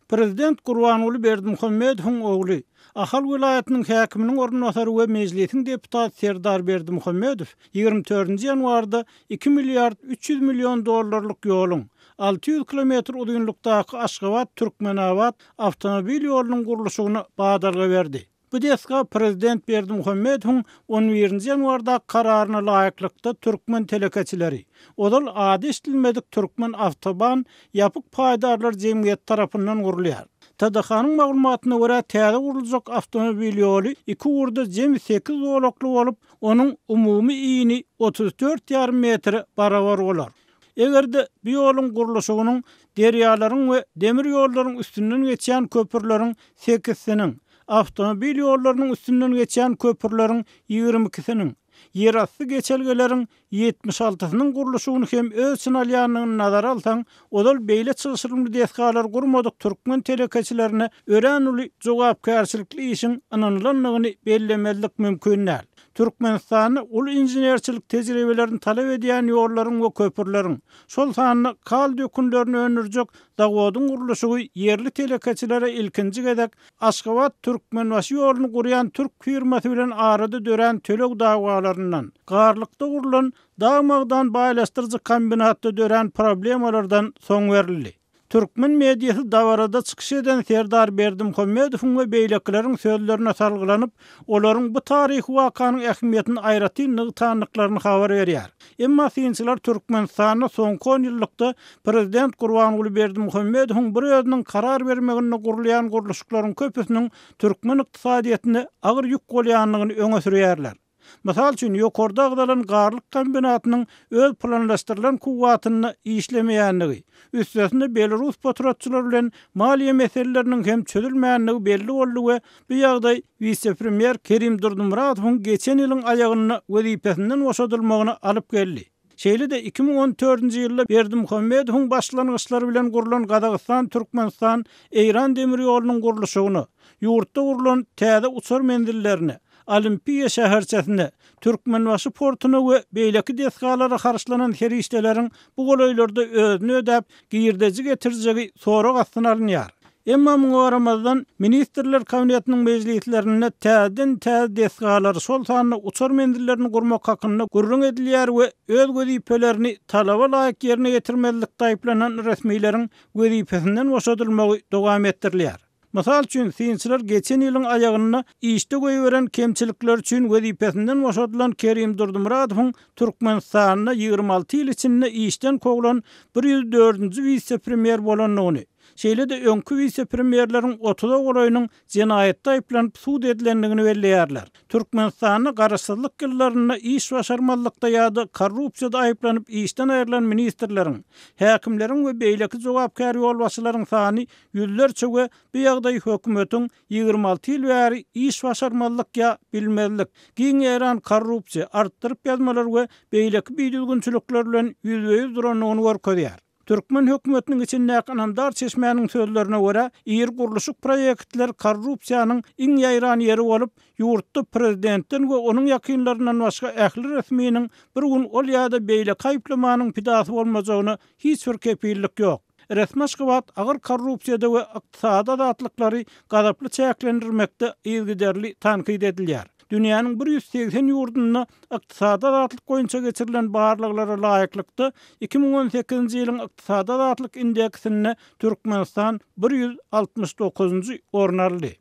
Prezident Gurbanguly Berdimuhamedowyň ogly, Ahal welaýatynyň häkiminiň orunbasary we Mejlisiň deputaty Serdar Berdimuhamedow 24-nji ýanwarda 2 milliard 300 million dollarlyk ýoluň, 600 kilometr uzynlykdaky Aşgabat-Türkmenabat awtomobil ýolunyň gurluşygyna badalga berdi. Bu desga prezident Berdimuhamedowyň on birinji ýanwardaky kararyna laýyklykda türkmen telekeçileri, ozal ady eşidilmedik Türkmen awtoban ýapyk paýdarlar jemgyýeti tarapyndan gurulýar. TDH-nyň maglumatyna görä, täze guruljak awtomobil ýoly iki ugurda jemi sekiz zolakly bolup, onuň umumy ini 34 ýarym metre barabar bolar. Eger-de bu ýoluň gurluşygynyň derýalaryň we demir ýollaryň üstünden geçýän köprüleriň sekizsiniň, awtomobil ýollarynyň üstünden geçýän köprüleriň ýigrimi ikisiniň, ýerasty geçelgeleriň ýetmiş altysynyň gurluşygyny hem öz içine alýandygyny nazara alsaň, ozal beýle çylşyrymly desgalary gurmadyk türkmen telekeçilerine örän uly jogapkärçilikli işiň ynanylandygyny bellemezlik mümkin däl. Türkmenistanda uly inženerçilik tejribelerini talap edýän ýollaryň we köprüleriň, şol sanda kal dökünlerini öndürjek zawodyň gurluşygy ýerli telekeçilere ilkinji gezek Aşgabat-Türkmenbaşy ýoluny gurýan türk firmasy bilen arada dörän töleg dawalaryndan, Garlykda gurlan dag-magdan baýlaşdyryjy kombinatda dörän problemalardan soň berildi. Türkmen mediasy dabarada çykyş eden Serdar Berdimuhamedowyň we beýlekileriň sözlerine salgylanyp, olaryň bu taryhy wakanyň ähmiýetini aýratyn nygtandyklaryny habar berýär. Emma synçylar Türkmenistanda soňky onýyllykda prezident Gurbanguly Berdimuhamedowyň bir özüniň karar bermeginde gurulýan gurluşyklaryň köpüsiniň türkmen ykdysadyýetine agyr ýük bolýandygyny öňe sürýärler. Mysal üçin, ýokarda agzalan garlyk kombinatynyň öz planlaşdyrylan kuwwatynda işlemeýändigi, üstesine belarus potratçylary bilen maliýe meseleleriniň hem çözülmändigi belli boldy we bu ýagdaý wise-premýer Kerim Durdymyradowyň geçen ýylyň aýagynda wezipesinden boşadylmagyna alyp geldi. Şeýle-de 2014-nji ýylda Berdimuhamedowyň başlangyçlary bilen gurlan Gazagystan-Türkmenistan Eýran demir ýolunyň gurluşygyna, ýurtda gurlan täze uçar menzillerine, Olimpiýa şäherçesine, Türkmenbaşy portuna we beýleki desgalara harçlanan serişdeleriň bu golaýlarda özüni ödäp, girdeji getirjegi sorag astyna alynýar. Emma muňa garamazdan, Ministrler Kabinetiniň mejlislerinde täzeden-täze desgalary, şol sanda uçar menzillerini gurmak hakynda gürrüň edilýär we öz wezipelerini talaba laýyk ýerine ýetirmezlikde aýyplanan resmileriň wezipesinden boşadylmagy dowam etdirilýär. Mysal üçin, synçylar geçen ýylyň aýagynda işde goýberen kemçilikleri üçin wezipesinden boşadylan Kerim Durdymyradowyň Türkmenistanda 26 ýyl içinde işden kowlan bir ýüz dördünji wise-premýer bolandygyny, şeýle-de öňki wise-premýerleriň otuza golaýynyň jenaýatda aýyplanyp sud edilendigini belleýärler. Türkmenistanda garaşsyzlyk ýyllarynda iş başarmazlykda ýa-da korrupsiýada aýyplanyp işden aýrylan ministrleriň, häkimleriň we beýleki jogapkär ýolbaşçylaryň sany ýüzlerçe we bu ýagdaý hökümetiň 26 ýyl bäri iş başarmazlyk ýa bilmezlik, giň ýaýran korrupsiýa, artdyryp ýazmalar we beýleki bidüzgünçilikler bilen ýüzbe-ýüz durandygyny görkezýär. Türkmen hökümetiniň içindäki ynamdar çeşmäniň sözlerine görä, iri gurluşyk proýektler korrupsiýanyň iň ýaýran ýeri bolup, ýurtda prezidentden we onuň ýakynlaryndan başga ähli resminiň bir gün ol ýa-da beýleki aýyplamanyň pidasy bolmajagyna hiç bir kepillik ýok. Resmi Aşgabat agyr korrupsiýada we ykdysady azatlyklary gazaply çäklendirmekde yzygiderli tankyt edilýär. Dünýäniň 180 ýurdunda ykdysady azatlyk boýunça geçirilen barlaglara laýyklykda, 2018-nji ýylyň ykdysady azatlyk indeksinde Türkmenistan 169-njy orun aldy.